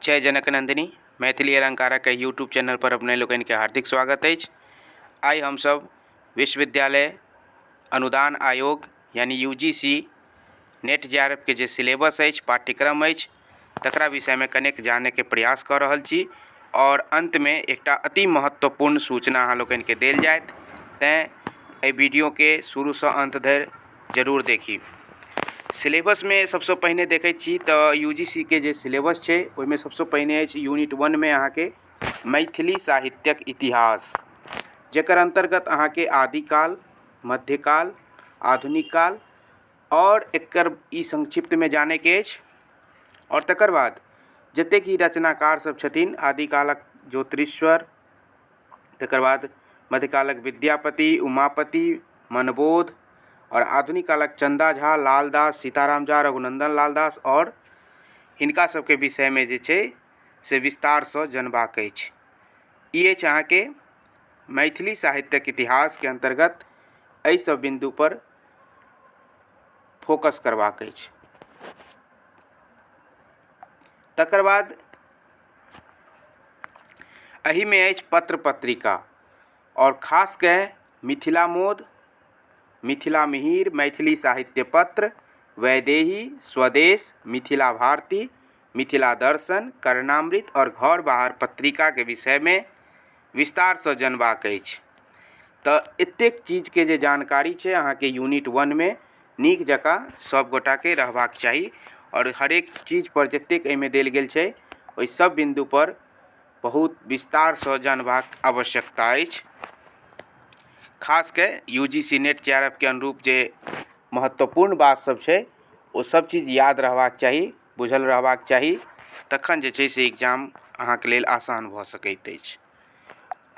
जय जनक नन्दिनी मैथिली अलङ्कारक एहि यूट्यूब चैनलपर अपने लोकनिके हार्दिक स्वागत अछि। आइ हमसभ विश्वविद्यालय अनुदान आयोग यानी U G C NET J R F के जे सिलेबस अछि पाठ्यक्रम अछि तकरा विषयमे कनेक जानैके प्रयास कऽ रहल छी आओर अन्तमे एकटा अति महत्वपूर्ण सूचना अहाँ लोकनिके देल जायत। तेँ एहि वीडियोके शुरूसँ अन्त धरि जरूर देखी। सिलेबसमे सबसँ पहिने देखै छी तऽ यू जी सी के जे सिलेबस छै ओहिमे सबसँ पहिने अछि यूनिट वनमे अहाँके मैथिली साहित्यक इतिहास, जकर अन्तर्गत अहाँके आदिकाल, मध्यकाल, आधुनिक काल आओर एकर ई संक्षिप्तमे जानैके अछि। आओर तकर बाद जतेक ई रचनाकार सब छथिन, आदिकालक ज्योतिरीश्वर, तकर बाद मध्यकालक विद्यापति, उमापति, मनबोध आओर आधुनिक कालक चन्दा झा, लालदास, सीताराम झा, रघुनन्दन लालदास आओर हिनका सबके विषयमे जे छै से विस्तारसँ जनबाक अछि। ई अछि अहाँके मैथिली साहित्यक इतिहासके अन्तर्गत एहि सब बिन्दुपर फोकस करबाक अछि। तकर बाद एहिमे अछि पत्र पत्रिका आओर खास कऽ मिथिला मोद, मिथिला मिहिर, मैथिली साहित्य पत्र, वैदेही, स्वदेश, मिथिला भारती, मिथिला दर्शन, कर्णामृत आओर घर बाहर पत्रिकाके विषयमे विस्तारसँ जनबाक अछि। तऽ एतेक चीजके जे जानकारी छै अहाँके यूनिट वनमे नीक जकाँ सभ गोटाके रहबाक चाही आओर हरेक चीजपर जतेक एहिमे देल गेल छै ओहि सभ बिन्दुपर बहुत विस्तारसँ जानबाक आवश्यकता अछि। खास कऽ U G C NET J R F के अनुरूप जे महत्वपूर्ण बात सब छै ओ सब चीज याद रहबाक चाही, बुझल रहबाक चाही, तखन जे छै से एग्जाम अहाँके लेल आसान भऽ सकैत अछि।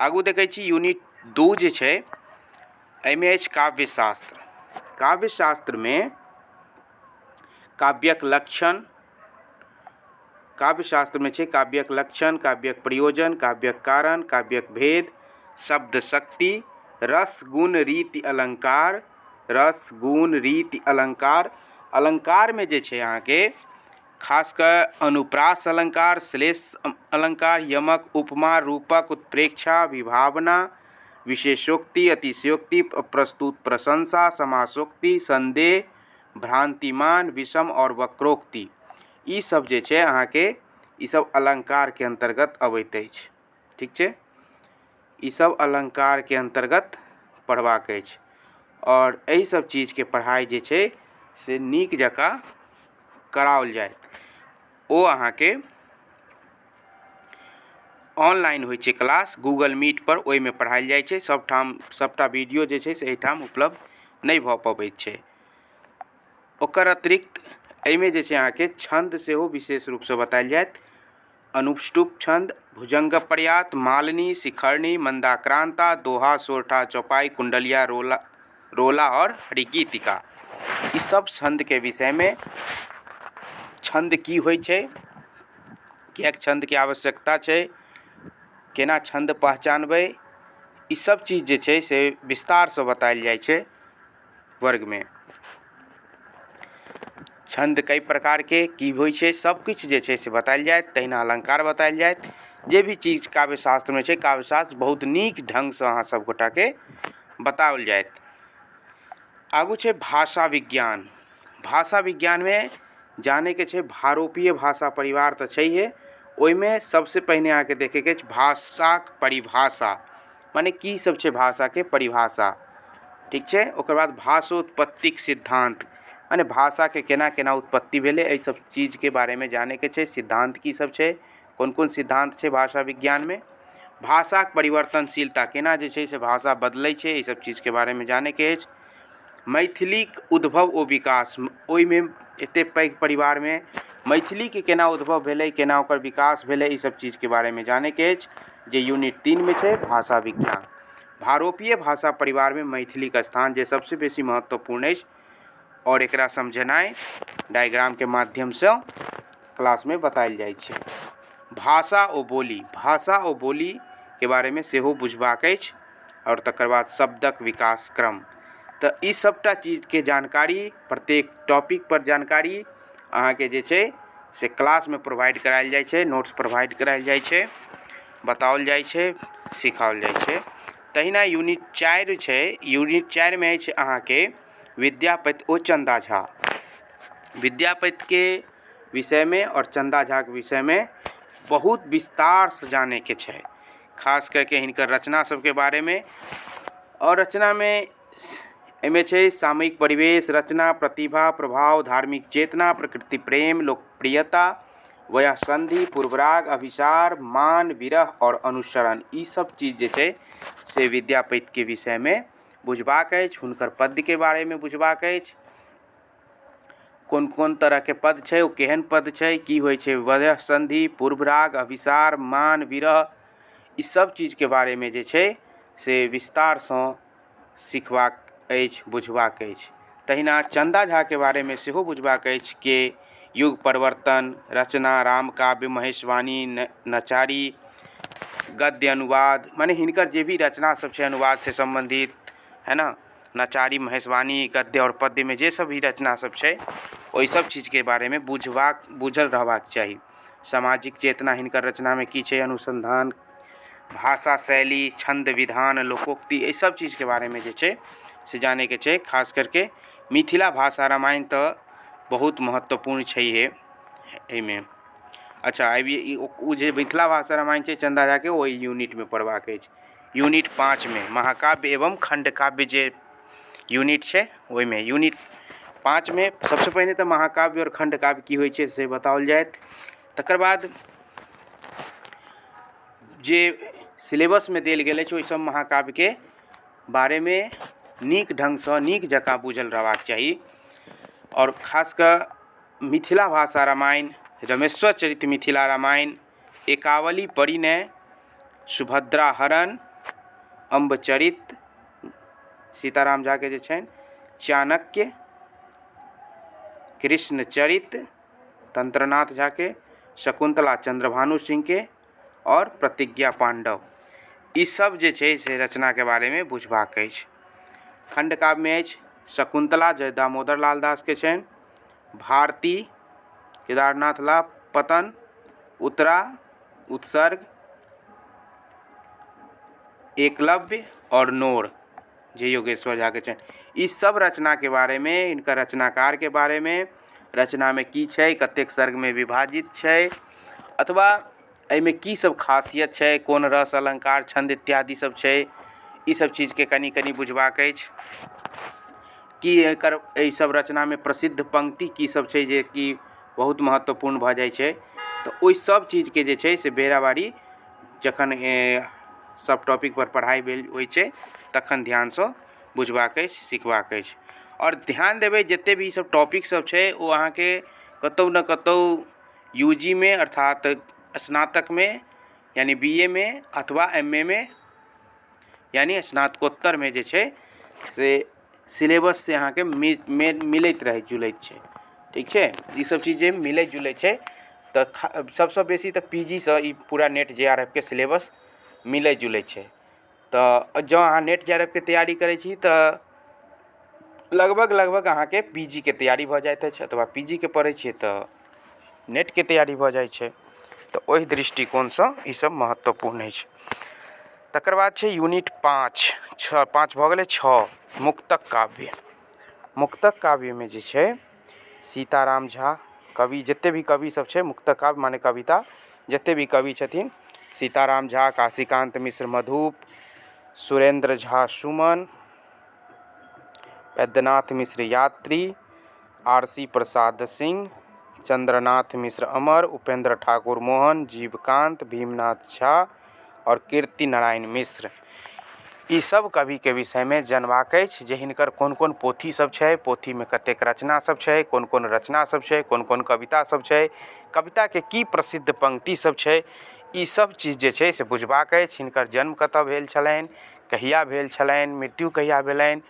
आगू देखै छी यूनिट 2 जे छै एहिमे अछि काव्यशास्त्र। काव्यशास्त्रमे काव्यक लक्षण, काव्यशास्त्रमे छै काव्यक लक्षण, काव्यक प्रयोजन, काव्यक कारण, काव्यक भेद, शब्द शक्ति, रस गुण रीति अलङ्कार, रस गुण रीति अलङ्कार। अलङ्कारमे जे छै अहाँके खास कऽ अनुप्रास अलङ्कार, श्लेष अलङ्कार, यमक, उपमा, रूपक, उत्प्रेक्षा, विभावना, विशेषोक्ति, अतिशयोक्ति, प्रस्तुत प्रशंसा, समासोक्ति, सन्देह, भ्रांतिमान, विषम आओर वक्रोक्ति, ई सब जे छै अहाँके ई सब अलङ्कारके अन्तर्गत अबैत अछि। ठीक छै, ई सब अलङ्कारके अन्तर्गत पढ़बाक अछि आओर एहि सब चीजके पढ़ाइ जे छै से नीक जकाँ कराओल जायत। ओ अहाँके ऑनलाइन होइ छै क्लास गूगल मीट पर, ओहिमे पढ़ायल जाइ छै। सबठाम सबटा वीडियो जे छै से एहिठाम उपलब्ध नहि भऽ पबैत छै। ओकर अतिरिक्त एहिमे जे छै अहाँके छन्द सेहो विशेष रूपसँ बतायल जायत। अनुष्टुप छन्द, भुजंग प्रयात, मालिनी, शिखरणी, मंदाक्रांता, दोहा, सोरठा, चौपाई, कुंडलिया, रोला रोला आओर हरिगीतिका, ई सब छन्दके विषयमे छन्द की होइ छै, किएक छन्दके आवश्यकता छै, केना छन्द पहचानबै, ई सब चीज जे छै से विस्तारसँ बतायल जाइ छै वर्गमे। छन्द कई प्रकारके की होइ छै सब किछु जे छै से बतायल जायत। तहिना अलङ्कार बतायल जायत। जे भी चीज काव्यशास्त्रमे छै, काव्यशास्त्र बहुत नीक ढङ्गसँ अहाँ सब गोटाके बताओल जायत। आगू छै भाषा विज्ञान। भाषा विज्ञानमे जानैके छै भारोपीय भाषा परिवार तऽ छैहे, ओहिमे सबसँ पहिने अहाँके देखैके अछि भाषाक परिभाषा, मने की सब छै भाषाके परिभाषा। ठीक छै, ओकर बाद भाषोत्पत्तिक सिद्धान्त, मने भाषाके केना केना उत्पत्ति भेलै, एहि सब चीजके बारेमे जानैके छै। सिद्धान्त की सब छै, कोन कोन सिद्धान्त छै भाषा विज्ञानमे। भाषाक परिवर्तनशीलता, केना जे छै से भाषा बदलै छै, एहि सब चीजके बारेमे जानैके अछि। मैथिलीक उद्भव ओ विकास, ओहिमे एतेक पैघ परिवारमे मैथिलीके केना उद्भव भेलै, केना ओकर विकास भेलै, ई सब चीजके बारेमे जानैके अछि, जे यूनिट 3मे छै भाषा विज्ञान। भारोपीय भाषा परिवारमे मैथिलीके स्थान जे सबसँ बेसी महत्वपूर्ण अछि आओर एकरा समझेनाइ डायग्रामके माध्यमसँ क्लासमे बतायल जाइ छै। भाषा ओ बोली, भाषा ओ बोलीके बारेमे सेहो बुझबाक अछि। आओर तकर बाद शब्दक विकास क्रम। तऽ ई सबटा चीजके जानकारी, प्रत्येक टॉपिक पर जानकारी अहाँके जे छै से क्लासमे प्रोवाइड करायल जाइ छै, नोट्स प्रोवाइड करायल जाइ छै, बताओल जाइ छै, सिखाओल जाइ छै। तहिना यूनिट 4 छै। यूनिट 4मे अछि अहाँके विद्यापति ओ चन्दा झा। विद्यापतिके विषयमे आओर चन्दा झाके विषयमे बहुत विस्तारसँ जानैके छै, खास कएके हिनकर रचना सभके बारेमे। आओर रचनामे एहिमे छै सामयिक परिवेश, रचना, प्रतिभा, प्रभाव, धार्मिक चेतना, प्रकृति प्रेम, लोकप्रियता, वयःसन्धि, पूर्वराग, अभिसार, मान, विरह आओर अनुसरण। ई सब चीज जे छै से विद्यापतिके विषयमे बुझबाक अछि, हुनकर पद्यके बारेमे बुझबाक अछि, कोन कोन तरहके पद छै, ओ केहन पद छै, की होइ छै वयःसन्धि, पूर्वराग, अभिसार, मान, विरह, ई सब चीजके बारेमे जे छै से विस्तारसँ सिखबाक अछि, बुझबाक अछि। तहिना चन्दा झाके बारेमे सेहो बुझबाक अछि कि युग परिवर्तन, रचना, रामकाव्य, महेशवाणी, नचारी, गद्य अनुवाद, मने हिनकर जे भी रचना सब छै अनुवादसँ सम्बन्धित, है ने, नचारी, महेशवाणी, गद्य आओर पद्यमे जे सब भी रचना सब छै, ओहि सब चीजके बारेमे बुझल रहबाक चाही। सामाजिक चेतना हिनकर रचनामे की छै, अनुसन्धान, भाषा शैली, छन्द विधान, लोकोक्ति, एहि सब चीजके बारेमे जे छै से जानैके छै। खास करके मिथिला भाषा रामायण तऽ बहुत महत्वपूर्ण छैहे एहिमे। अच्छा, ओ जे मिथिला भाषा रामायण छै चन्दा झाके, ओहि यूनिटमे पढ़बाक अछि। यूनिट 5मे महाकाव्य एवं खण्डकाव्य जे यूनिट छै, ओहिमे यूनिट 5मे सबसँ पहिने तऽ महाकाव्य आओर खण्डकाव्य की होइ छै से बताओल जायत। तकर बाद जे सिलेबसमे देल गेल अछि, ओहि सब महाकाव्यके बारेमे नीक ढङ्गसँ, नीक जकाँ बुझल रहबाक चाही। आओर खास कऽ मिथिला भाषा रामायण, रमेश्वर चरित मिथिला रामायण, एकावली परिणय, सुभद्रा हरण, अम्बचरित सीताराम झाके जे छनि, चाणक्य, कृष्णचरित तंत्रनाथ झाके, शकुन्तला चंद्रभानु सिंहके आओर प्रतिज्ञा पाण्डव, ई सब जे छै से रचनाके बारेमे बुझबाक अछि। खण्डकाव्यमे अछि शकुन्तला जे दामोदर लाल दासके छनि, भारती केदारनाथ लाभ, पतन, उत्तरा, उत्सर्ग, एकलव्य आओर नोर जे योगेश्वर झाके छनि। ई सब रचनाके बारेमे, हिनकर रचनाकारके बारेमे, रचनामे की छै, कतेक सर्गमे विभाजित छै, अथवा एहिमे की सब खासियत छै, कोन रस, अलङ्कार, छन्द इत्यादि सब छै, ई सब चीजके कनि कनि बुझबाक अछि कि एकर एहि सब रचनामे प्रसिद्ध पंक्ति की सब छै, जे कि बहुत महत्वपूर्ण भऽ जाइ छै। तऽ ओहि सब चीजके जे छै से बेराबारी जखन सब टॉपिक पर पढ़ाइ भेल होइ छै तखन ध्यानसँ बुझबाक अछि, सिखबाक अछि। आओर ध्यान देबै, जते भी ई सब टॉपिक सब छै ओ अहाँके कतौ ने कतौ यू जी मे अर्थात स्नातकमे यानि बी ए मे अथवा एम ए मे यानि स्नातकोत्तरमे जे छै से सिलेबस से अहाँके मिलैत रहै जुलैत छै। ठीक छै, ई सब चीज जे मिलै जुलै छै तऽ सबसँ बेसी तऽ पी जी सँ ई पूरा नेट जे आर एफ के सिलेबस मिलै जुलै छै। तऽ जँ अहाँ नेट जे आर एफ के तैयारी करै छी तऽ लगभग लगभग अहाँके पी जी के तैयारी भऽ जाइत अछि, अथवा पी जी के पढ़ै छियै तऽ नेटके तैयारी भऽ जाइ छै। तऽ ओहि दृष्टिकोणसँ ई सब महत्वपूर्ण अछि। तकर बाद छै यूनिट 5, 6, 5 भऽ गेलै, 6 मुक्तक काव्य। मुक्तक काव्यमे जे छै सीताराम झा कवि, जते भी कवि सब छै, मुक्तक काव्य माने कविता, जते भी कवि छथिन, सीताराम झा, काशीकान्त मिश्र मधुप, सुरेंद्र झा सुमन, वैद्यनाथ मिश्र यात्री, आर सी प्रसाद सिंह, चंद्रनाथ मिश्र अमर, उपेंद्र ठाकुर मोहन, जीवकांत, भीमनाथ झा और कीर्ति नारायण मिश्र, ई सब कविके विषयमे जनबाक अछि जे हिनकर कोन कोन पोथी सब छै, पोथीमे कतेक रचना सब छै, कोन कोन रचना सब छै, कोन कोन कविता सब छै, कविताके की प्रसिद्ध पंक्ति सब छै, ई सब चीज जे छै से बुझबाक अछि। हिनकर जन्म कतऽ भेल छलनि, कहिया भेल छलनि, मृत्यु कहिया भेलनि,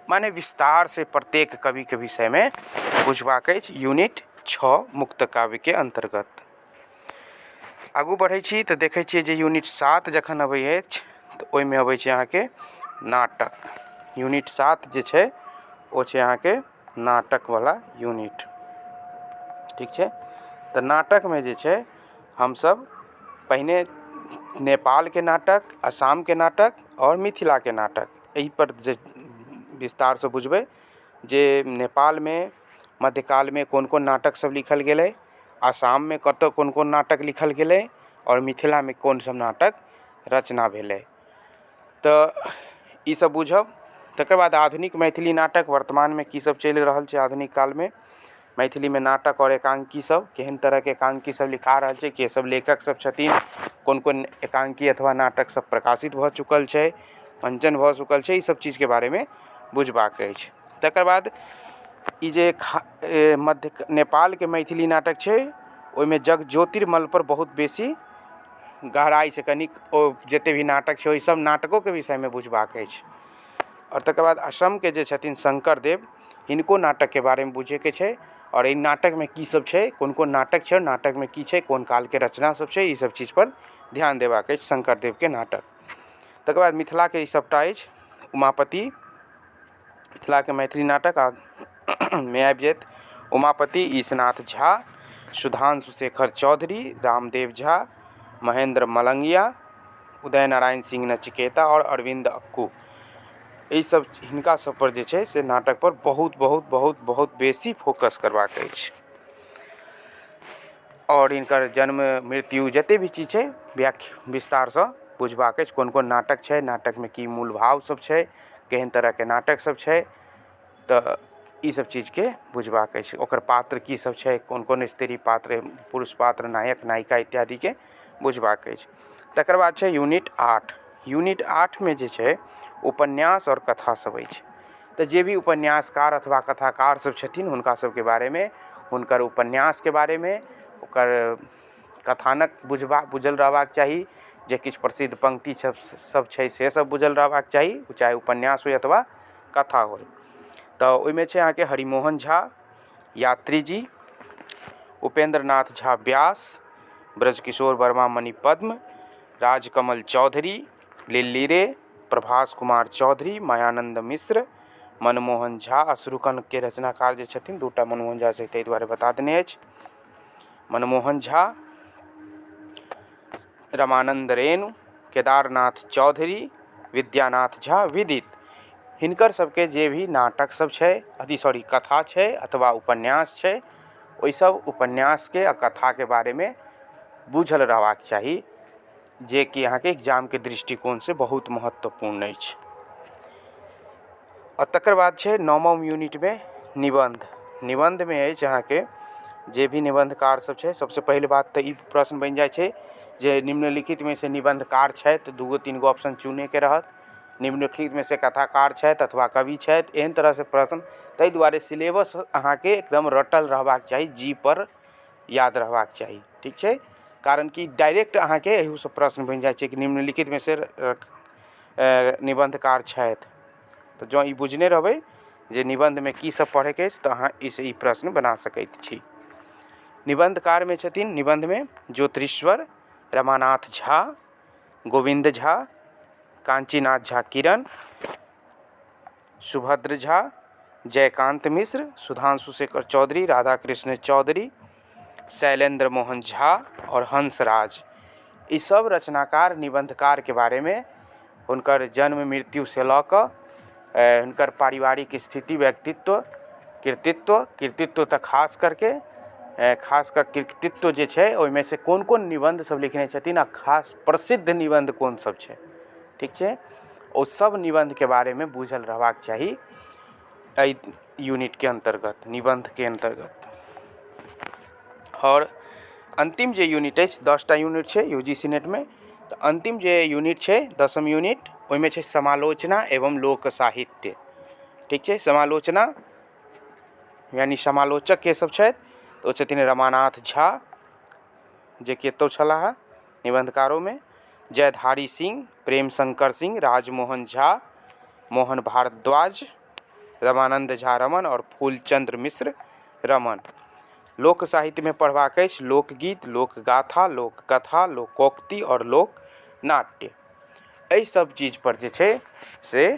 माने विस्तार से प्रत्येक कविके विषयमे बुझबाक अछि यूनिट 6 मुक्त काव्यके अन्तर्गत। आगू बढ़ै छी तऽ देखै छियै जे यूनिट 7 जखन अबै अछि तऽ ओहिमे अबै छै अहाँके नाटक। यूनिट 7 जे छै ओ छै अहाँके नाटकवला यूनिट। ठीक छै, तऽ नाटकमे जे छै हमसब पहिने नेपालके नाटक आसामके नाटक आओर मिथिलाके नाटक एहि पर जे विस्तारसँ बुझबै जे नेपालमे मध्यकालमे कोन कोन नाटक सब लिखल गेलै आसाममे कतऽ कोन कोन नाटक लिखल गेलै आओर मिथिलामे कोन सब नाटक रचना भेलै। तऽ ई सब बुझब। तकर बाद आधुनिक मैथिली नाटक वर्तमानमे की सब चलि रहल छै, आधुनिक कालमे मैथिलीमे नाटक आओर एकाङ्की सब केहन तरहके एकाङ्की सब लिखा रहल छै, के सब लेखक सब छथिन, कोन कोन एकाङ्की अथवा नाटक सब प्रकाशित भऽ चुकल छै, मञ्चन भऽ चुकल छै, ई सब चीजके बारेमे बुझबाक अछि। तकर बाद ई जे मध्य नेपालके मैथिली नाटक छै, ओहिमे जग ज्योतिर्मल पर बहुत बेसी गहराइसँ कनिक ओ जते भी नाटक छै, ओहि सब नाटकोके विषयमे बुझबाक अछि। आओर तकर बाद असमके जे छथिन शङ्करदेव, हिनको नाटकके बारेमे बुझैके छै आओर एहि नाटकमे की सब छै, कोन कोन नाटक छै, नाटकमे की छै, कोन कालके रचना सब छै, ई सब चीज पर ध्यान देबाक अछि शङ्करदेवके नाटक। तकर बाद मिथिलाके ई सबटा अछि उमापति, मिथिलाके मैथिली नाटक आ मे आबि जायत उमापति, ईशनाथ झा, सुधांशु शेखर चौधरी, रामदेव झा, महेन्द्र मलंगिया, उदय नारायण सिंह नचिकेता आओर अरविन्द अक्कू। एहि सब हिनका सब पर जे छै से नाटक पर बहुत बहुत बहुत बहुत बेसी फोकस करबाक अछि आओर हिनकर जन्म मृत्यु जते भी चीज छै व्याख्या विस्तारसँ बुझबाक अछि। कोन कोन नाटक छै, नाटकमे की मूल भाव सब छै, केहन तरहके नाटक सब छै, तऽ ई सब चीजके बुझबाक अछि। ओकर पात्र की सब छै, कोन कोन स्त्री पात्र, पुरुष पात्र, नायक नायिका इत्यादिके बुझबाक अछि। तकर बाद छै यूनिट 8। यूनिट 8मे जे छै उपन्यास आओर कथा सब अछि। तऽ जे भी उपन्यासकार अथवा कथाकार सब छथिन, हुनका सबके बारेमे, हुनकर उपन्यासके बारेमे, ओकर कथानक बुझल रहबाक चाही, जे किछु प्रसिद्ध पंक्ति सब छै से सब बुझल रहबाक चाही, चाहे उपन्यास होइ अथवा कथा होइ। तऽ ओहिमे छै अहाँके हरिमोहन झा, यात्री जी, उपेन्द्र नाथ झा व्यास, ब्रजकिशोर वर्मा मणिपद्म, राजकमल चौधरी, लिल्ली रे, प्रभास कुमार चौधरी, मायानन्द मिश्र, मनमोहन झा। अश्रुकणके रचनाकार जे छथिन, दूटा मनमोहन झा छै, ताहि दुआरे बता देने अछि। मनमोहन झा, रमानन्द रेणु, केदारनाथ चौधरी, विद्यानाथ झा विदित, हिनकर सबके जे भी नाटक सब छै, अथी सॉरी, कथा छै अथवा उपन्यास छै, ओहि सब उपन्यासके आ कथाके बारेमे बुझल रहबाक चाही, जे कि अहाँके एग्जामके दृष्टिकोणसँ बहुत महत्वपूर्ण अछि। आ तकर बाद छै नवम यूनिटमे निबन्ध। निबन्धमे अछि अहाँके जे भी निबन्धकार सब छै। सबसँ पहिल बात तऽ ई प्रश्न बनि जाइ छै जे निम्नलिखितमे से निबन्धकार छथि, दूगो तीन गो ऑप्शन चुनैके रहत, निम्नलिखितमे से कथाकार छथि अथवा कवि छथि, एहन तरहसँ प्रश्न। ताहि दुआरे सिलेबस अहाँके एकदम रटल रहबाक चाही, जी पर याद रहबाक चाही, ठीक छै? कारण कि डायरेक्ट अहाँके एहूसँ प्रश्न बनि जाइ छै कि निम्नलिखितमे से निबन्धकार छथि। तऽ जँ ई बुझने रहबै जे निबन्धमे की सब पढ़ैके अछि, तऽ अहाँ ई प्रश्न बना सकैत छी। निबन्धकारमे छथिन निबन्धमे ज्योतिरीश्वर, रमानाथ झा, गोविन्द झा, काञ्चीनाथ झा किरण, सुभद्र झा, जयकान्त मिश्र, सुधांशु शेखर चौधरी, राधाकृष्ण चौधरी, शैलेन्द्र मोहन झा आओर हंसराज। ई सब रचनाकार निबन्धकारके बारेमे हुनकर जन्म मृत्युसँ लऽ कऽ हुनकर पारिवारिक स्थिति, व्यक्तित्व, कृतित्व, कृतित्व तऽ खास करके, खास कऽ कृतित्व जे छै ओहिमे से कोन कोन निबन्ध सब लिखने छथिन आ खास प्रसिद्ध निबन्ध कोन सब छै, ठीक छै, ओ सब निबन्धके बारेमे बुझल रहबाक चाही एहि यूनिटके अन्तर्गत, निबन्धके अन्तर्गत। आओर अन्तिम जे यूनिट अछि, 10टा यूनिट छै यू जी सी नेटमे, तऽ अन्तिम जे यूनिट छै 10म यूनिट, ओहिमे छै समालोचना एवं लोक साहित्य, ठीक छै? समालोचना यानी समालोचक के सब छथि, तऽ ओ छथिन रमानाथ झा, जे कि एतौ छलाह निबन्धकारोमे, जयधारी सिंह, प्रेम शंकर सिंह, राजमोहन झा, मोहन भारद्वाज, रमानन्द झा रमन आओर फूलचंद्र मिश्र रमन। लोक साहित्यमे पढ़बाक अछि लोकगीत, लोकगाथा, लोककथा, लोकोक्ति आओर लोक नाट्य। एहि सब चीज पर जे छै से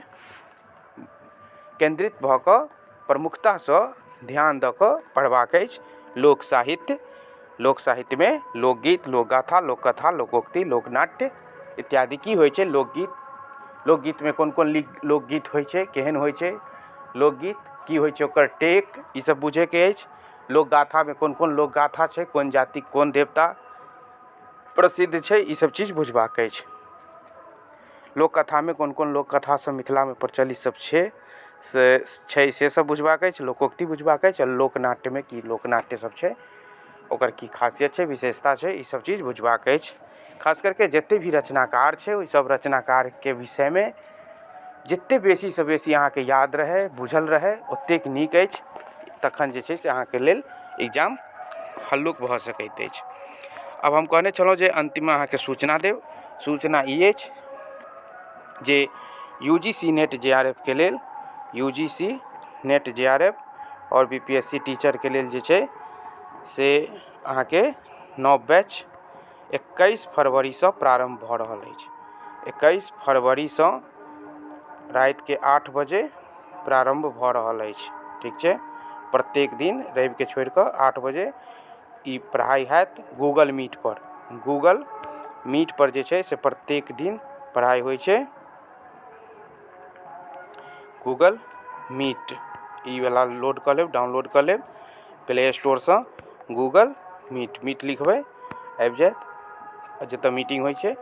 केन्द्रित भऽ कऽ प्रमुखतासँ ध्यान दऽ कऽ पढ़बाक अछि लोक साहित्य, लोक साहित्यमे लोकगीत, लोकगाथा, लोककथा, लोकोक्ति, लोकनाट्य इत्यादि की होइ छै। लोकगीत, लोकगीतमे कोन कोन लोकगीत होइ छै, केहन होइ छै लोकगीत, की होइ छै ओकर टेक, ई सब बुझैके अछि। लोकगाथामे कोन कोन लोकगाथा छै, कोन जातिक कोन देवता प्रसिद्ध छै, ई सब चीज बुझबाक अछि। लोककथामे कोन कोन लोककथा सब मिथिलामे प्रचलित सब छै से छै, से सब बुझबाक अछि। लोकोक्ति बुझबाक अछि। आ लोकनाट्यमे की लोकनाट्य सब छै, ओकर की खासियत छै, विशेषता छै, ई सब चीज बुझबाक अछि। खास करके जते भी रचनाकार छै, ओहि सब रचनाकारके विषयमे जते बेसीसँ बेसी अहाँके याद रहै, बुझल रहै, ओतेक नीक अछि। तखन जे छै से अहाँके लेल एग्जाम हल्लुक भऽ सकैत अछि। आब हम कहने छलहुँ जे अन्तिममे अहाँके सूचना देब। सूचना ई अछि जे U G C NET J R F के लेल, U G C NET J R F आओर बी पी एस सी टीचरके लेल जे छै से अहाँके नव बैच 21 फरवरीसँ प्रारम्भ भऽ रहल अछि। 21 फरवरीसँ रातिके 8 बजे प्रारम्भ भऽ रहल अछि। ठीक छै? प्रत्येक दिन रविके छोड़ि कऽ 8 बजे ई पढ़ाइ हैत गूगल मीट पर। गूगल मीट पर जे छै से प्रत्येक दिन पढ़ाइ होइ छै। गूगल मीट ई वला लोड कऽ लेब, डाउनलोड कऽ लेब प्ले स्टोरसँ। गूगल मीट, मीट लिखबै, आबि जायत, जतऽ मीटिंग होइ छै।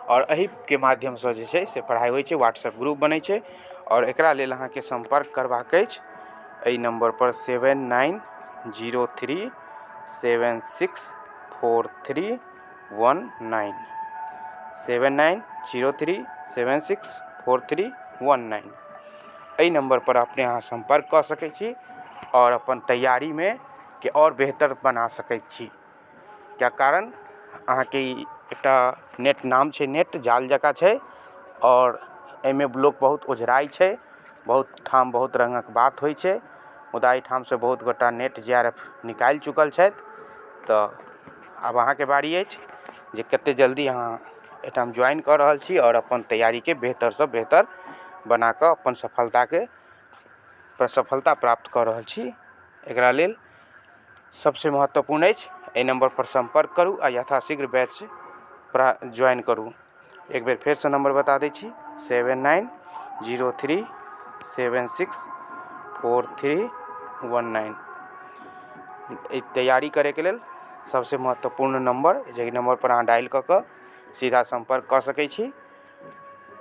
आओर एहिके माध्यमसँ जे छै से पढ़ाइ होइ छै, व्हाट्सएप ग्रुप बनै छै। आओर एकरा लेल अहाँके सम्पर्क करबाक अछि एहि नम्बरपर, 7903764319, 7903764319। एहि नम्बरपर अपने अहाँ सम्पर्क कऽ सकै छी आओर अपन तैयारीमे के आओर बेहतर बना सकैत छी। किएक कारण अहाँके ई एकटा नेट नाम छै, नेट जाल जकाँ छै आओर एहिमे लोक बहुत ओझराइ छै। बहुत ठाम बहुत रङ्गक बात होइ छै, मुदा एहिठामसँ बहुत गोटा नेट जे आर एफ निकालि चुकल छथि। तऽ आब अहाँके बारी अछि जे कतेक जल्दी अहाँ एहिठाम ज्वाइन कऽ रहल छी आओर अपन तैयारीके बेहतरसँ बेहतर बना कऽ अपन सफलताके सफलता प्राप्त कऽ रहल छी। एकरा लेल सबसँ महत्वपूर्ण अछि, एहि नम्बरपर सम्पर्क करू आ यथाशीघ्र बैच ज्वाइन करू। एक बेर फेरसँ नम्बर बता दै छी, 7903764319। एहि तैयारी करैके लेल सबसँ महत्वपूर्ण नम्बर, जाहि नम्बरपर अहाँ डायल कऽ कऽ सीधा सम्पर्क कऽ सकै छी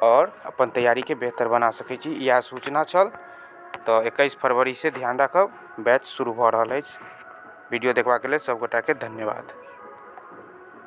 आओर अपन तैयारीके बेहतर बना सकै छी। इएह सूचना छल। तऽ 21 फरवरीसँ ध्यान राखब, बैच शुरू भऽ रहल अछि। वीडियो देखबाक लेल सभगोटाके धन्यवाद।